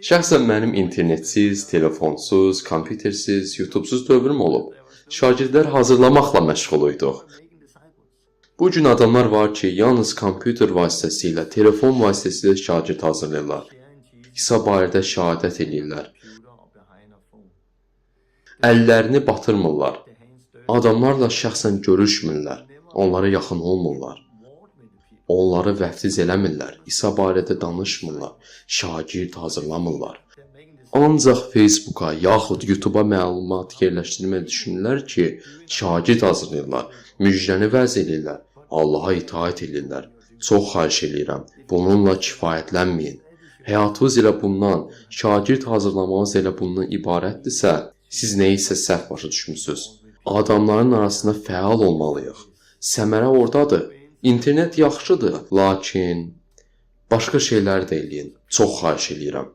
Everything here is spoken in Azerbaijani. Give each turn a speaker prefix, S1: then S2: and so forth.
S1: Şəxsən mənim internetsiz, telefonsuz, kompütersiz, YouTubesuz dövrüm olub. Şagirdlər hazırlamaqla məşğul idik. Bu gün adamlar var ki, yalnız kompüter vasitəsilə, telefon vasitəsilə şagird hazırlayırlar. İsa barədə şahadət eləyirlər. Əllərini batırmırlar. Adamlarla şəxsən görüşmürlər. Onlara yaxın olmurlar. Onları vəftiz eləmirlər. İsa barədə danışmırlar. Şagird hazırlamırlar. Ancaq Facebooka yaxud YouTube'a məlumat yerləşdirməyi düşünürlər ki, şagird hazırlayırlar, müjdəni vəz eləyirlər, Allaha itaət eləyirlər. Çox xahiş eləyirəm, bununla kifayətlənməyin. Həyatınız elə bundan, şagird hazırlamağınız elə bundan ibarətdirsə, siz nəyisə səhv başa düşmüsünüz. Adamların arasında fəal olmalıyıq. Səmərə ordadır. İnternet yaxşıdır, lakin başqa şeylər də eləyin. Çox xahiş eləyirəm.